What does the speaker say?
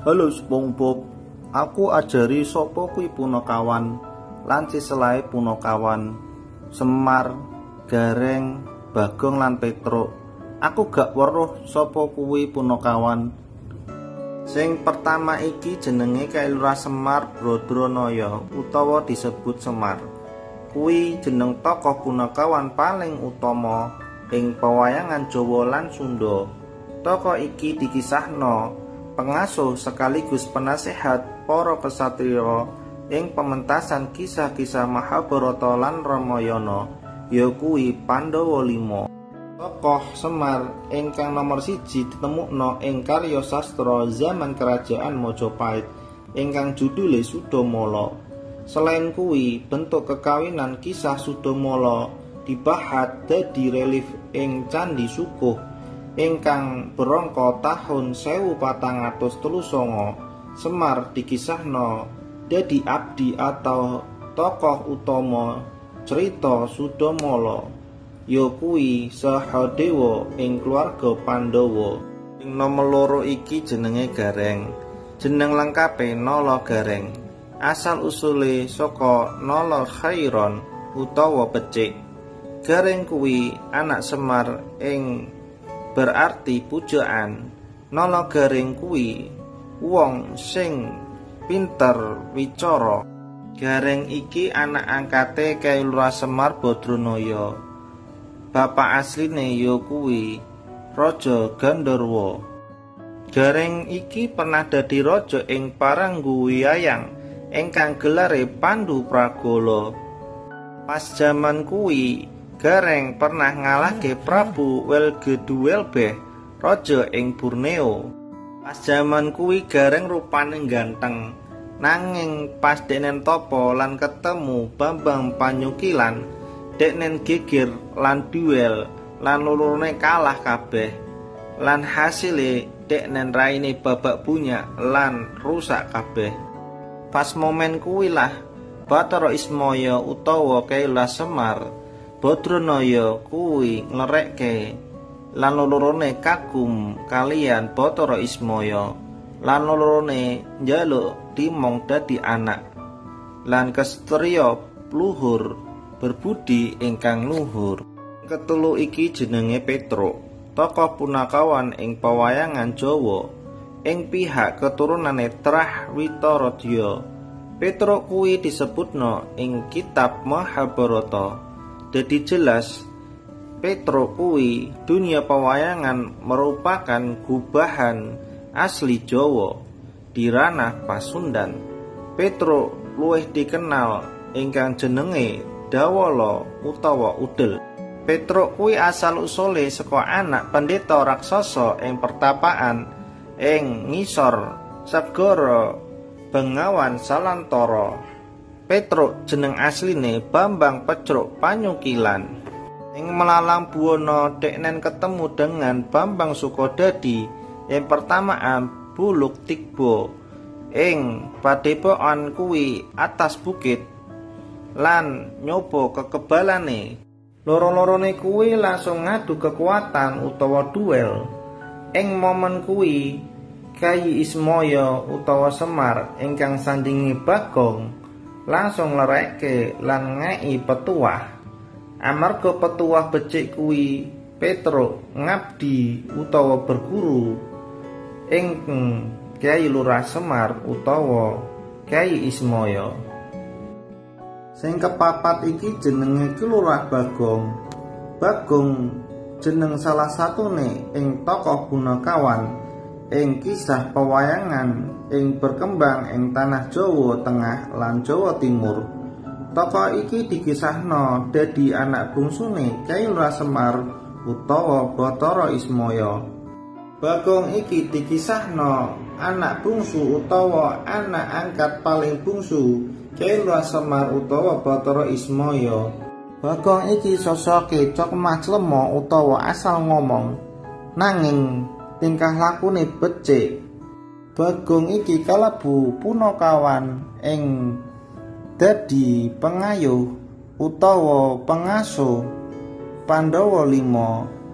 Halo SpongeBob, aku ajari sapa kuwi punakawan lan siselahe punakawan Semar, Gareng, Bagong lan Petruk. Aku gak weruh sapa kuwi punakawan. Sing pertama iki jenenge Kyai Lurah Semar Brodronaya utawa disebut Semar. Kuwi jeneng tokoh punakawan paling utama ing pewayangan Jawa lan Sunda. Tokoh iki dikisahno pengasuh sekaligus penasehat para kesatria ing pementasan kisah-kisah Mahabharata lan Ramayana, ya kuwi Pandhawa 5. Tokoh Semar ingkang nomor 1 ditemukno ing karya sastra zaman Kerajaan Majapahit ingkang judule Sudamala. Selain kuwi, bentuk kekawinan kisah Sudamala dibahat dadi relief ing Candhi Sukuh ingkang berangka tahun 1439. Semar dikisahno dadi abdi atau tokoh utama cerita Sudamala, ya kuwi Sahadewa ing keluarga Pandhawa. Ing nomor 2 iki jenenge Gareng. Jeneng lengkape Nala Gareng. Asal usule saka Nala Khairon utawa becik. Gareng kuwi anak Semar ing berarti pujaan. Nala Gareng kuwi wong sing pinter wicara. Gareng iki anak angkate Kyai Lurah Semar Badranaya. Bapak asline ya kuwi Raja Gandharwa. Gareng iki pernah dadi raja ing Parangguwayang ingkang gelare Pandu Pragala. Pas jaman kuwi Gareng pernah ngalahke Prabu Welgeduwelbeh, raja ing Borneo. Pas jaman kuwi Gareng rupane ganteng. Nanging pas deknen tapa lan ketemu Bambang Panyukilan, deknen geger lan duel lan lorone kalah kabeh. Lan hasile deknen raine babak bunyak lan rusak kabeh. Pas momen kuwi lah Bathara Ismaya utawa Kyai Lurah Semar Badranaya kuwi nglerekke lan lorone kagum kalian Bathara Ismaya lan lorone njaluk dimong dadi anak lan kestriya luhur berbudi ingkang luhur. Ketelu iki jenenge Petruk, tokoh punakawan ing pewayangan Jawa ing pihak keturunane Trah Witaradya. Petruk kuwi disebutno ing kitab Mahabharata. Dadi jelas Petruk kuwi dunia pewayangan merupakan gubahan asli Jawa di ranah Pasundan. Petruk luwih dikenal ingkang jenenge Dawala utawa Udel. Petruk kuwi asal usule saka anak pendeta raksasa ing pertapaan ing ngisor segara Bengawan Salantara. Petruk jeneng asline Bambang Pecruk Panyukilan. Ing melalang buwana deknen ketemu dengan Bambang Sukodadi ing pertamaan Buluk Tigbo ing padepokan kuwi atas bukit lan nyoba kekebalane. Loro-lorone kuwi langsung ngadu kekuatan utawa duel. Ing momen kuwi Kyai Ismaya utawa Semar ingkang sandingi Bagong langsung nglerekke lan ngeki petuah. Amarga petuah becik kuwi Petruk ngabdi utawa berguru ing Kyai Lurah Semar utawa Kyai Ismaya. Sing kepapat iki jenenge Ki Lurah Bagong. Bagong jeneng salah satune ing tokoh punakawan ing kisah pewayangan ing berkembang ing tanah Jawa Tengah lan Jawa Timur. Tokoh iki dikisahno dadi anak bungsune Kyai Lurah Semar utawa Bathara Ismaya. Bagong iki dikisahno anak bungsu utawa anak angkat paling bungsu Kyai Lurah Semar utawa Bathara Ismaya. Bagong iki sosoke cokmah clemo utawa asal ngomong, nanging tingkah lakune becik. Bagong iki kalebu punakawan ing dadi pengayuh utawa pengasuh Pandhawa 5